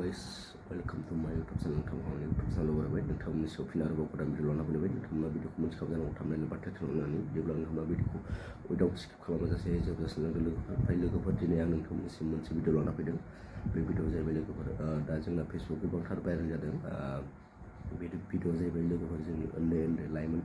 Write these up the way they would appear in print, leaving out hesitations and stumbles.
guys, welcome to my YouTube channel. Nonton YouTube channel baru baik. Nonton ini show final baru pada video lana boleh baik. Nonton video kumu sekarang jangan nonton lagi baca channel ini. Dia bilang nonton video without skip kalau masa saya jawab channel dulu. File ke part ini yang nonton ini video lana video. Video saya balik ke part. Dah jangan Facebook ku bang viral jadi. Video saya balik ke part jadi undi layman.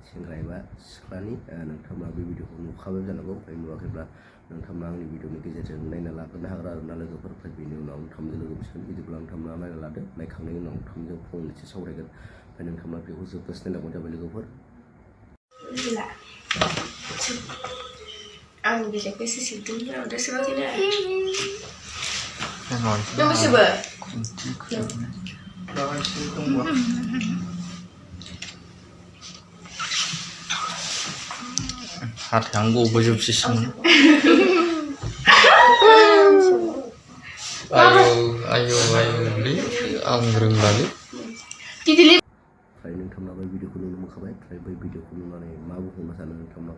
Sengraiba siklani नोंथांमोना बे भिडिअखौ नुखाबाय जानांगौ ओमफ्राय नुवाखैब्ला नोंथांमोना आंनि भिडिअनि गेजेरजों नायना लाग्रोनो हागोन आरोना लोगोफोर ओमफ्राय बेनि उनाव नोंथांमोनजों लोगो मोनसिगोन बिदिब्ला नोंथांमोना नायना लादो नायखांनायनि उनाव नोंथांमोनजों फंनैसो सावरायगोन ओमफ्राय नोंथांमोना बेखौ जोबजासे नायलांबानो जाबाय लोगोफोर आं बिलाइखौ एसे सिबदोंमोन उdah sebagian Coba coba hati anggo baju sisem. Ayo li anggreng lagi. Titili. Oमफ्राय नोंथांमोना बै भिडिअखौ नुनो मोनखाबाय ओमफ्राय बै भिडिअखौ नुनानै मा बुंनो सानो नोंथांमोना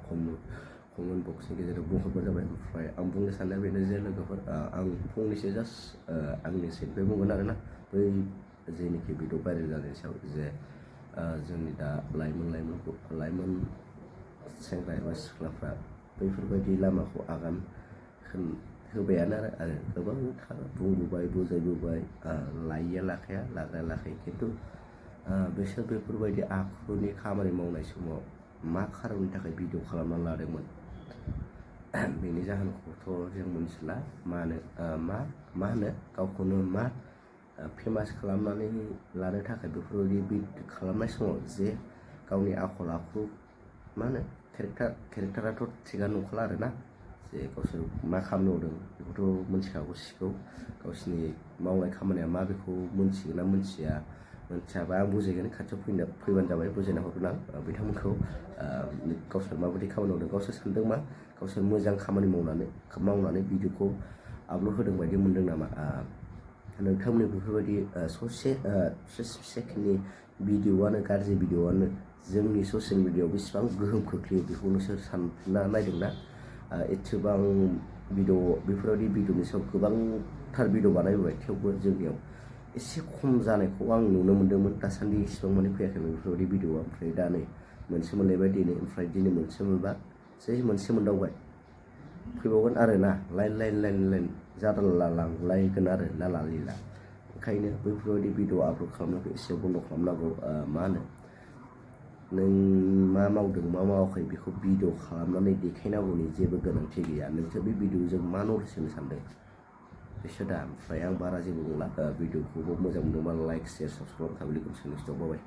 कमेन्ट बक्सनि गेजेराव बुंहरबानो जाबाय ओमफ्राय आं बुंनो साननाया बेनो जे लोगोफोर आं फंनैसो जास्ट आंनि साइडनिफ्राय बुंगोन आरोना बै जेनोखि भिडिअ भाइरेल जानायनि सायाव जे जोंनि दा लाइमोन सेंग्रा एबा सिख्लाफ्रा बैफोरबायदि लामाखौ आगान होबायानो आरो गोबांथार बुंबोबाय बुजायबोबाय लायैया लाखाया लाग्राया लाखायो खिन्थु बिसोर बेफोरबायदि आखुनि खामानि मावनाय समाव मा खारननि थाखाय भिडिअ खालामना लादोंमोन बेनि जाहोनखौथ' जों मिथिला मा होनो गावखौनो मा फेमास खालामनानै लानो थाखाय बेफोरबायदि खालामनाय समाव जे गावनि आखल आखु मा होनो केरेक्टाराथ' थिगानो नंखाला आरोना जे गावसोर मा खालामनो हरदों बेखौथ' मिथिखागौ सिगौ गावसिनि मावनाय खामानिया मा बेखौ मिथिगोन ना मिथियाबा आं बुजायगोन खाथियाव फैबानो जाबाय बुजायना हरगोन आं बिथांमोनखौ गावसोर माबायदि खामानि मावदों गावसोर सानदों मा गावसोर मोजां खामानि मावनानै भिडिअखौ आपल'ड होदों बायदि मोनदों नामा नोंथांमोननि बेफोरबायदि ससे सेकेन्डनि भिडिअआनो गाज्रि भिडिअआनो जोंनि ससियेल मिडियायाव बेसेबां गोहोम खोख्लैयो बेखौ नोंसोर सानना नायदोंना एसेबां भिडिअ बेफोरबायदि भिडिअनि सायाव गोबांथार भिडिअ बानायबोबाय थेवबो जोंनियाव एसे खम जानायखौ आं नुनो मोन्दोंमोन दासान्दि इसेबां माने फैयाखैमोन बेफोरबायदि भिडिअआ ओमफ्राय दा नै मोनसे मोनलायबाय दिनै ओमफ्राय दिनै मोनसे मोनबा जै मोनसे मोनदावबाय फैबावगोन आरो ना लाइन जादाला लांलायगोन आरो लाला लिला ओंखायनो बैफोरबायदि भिडिअ आपल'ड खालामनायखौ एसे बन्द' खालामनांगौ मा होनो नों मा मावदों मा मावाखै बेखौ भिडिअ खालामनानै देखायनांगौनि जेबो गोनांथि गैया नोंसोर बे भिडिअजों मा नलेज होनो सानदों बेसो दा ओमफ्राय आं बारा जेबो बुंला भिडिअखौबो मोजां मोनदोंबा लाइक शेयार साबसक्राइब खालामनानै लोगोसे बाय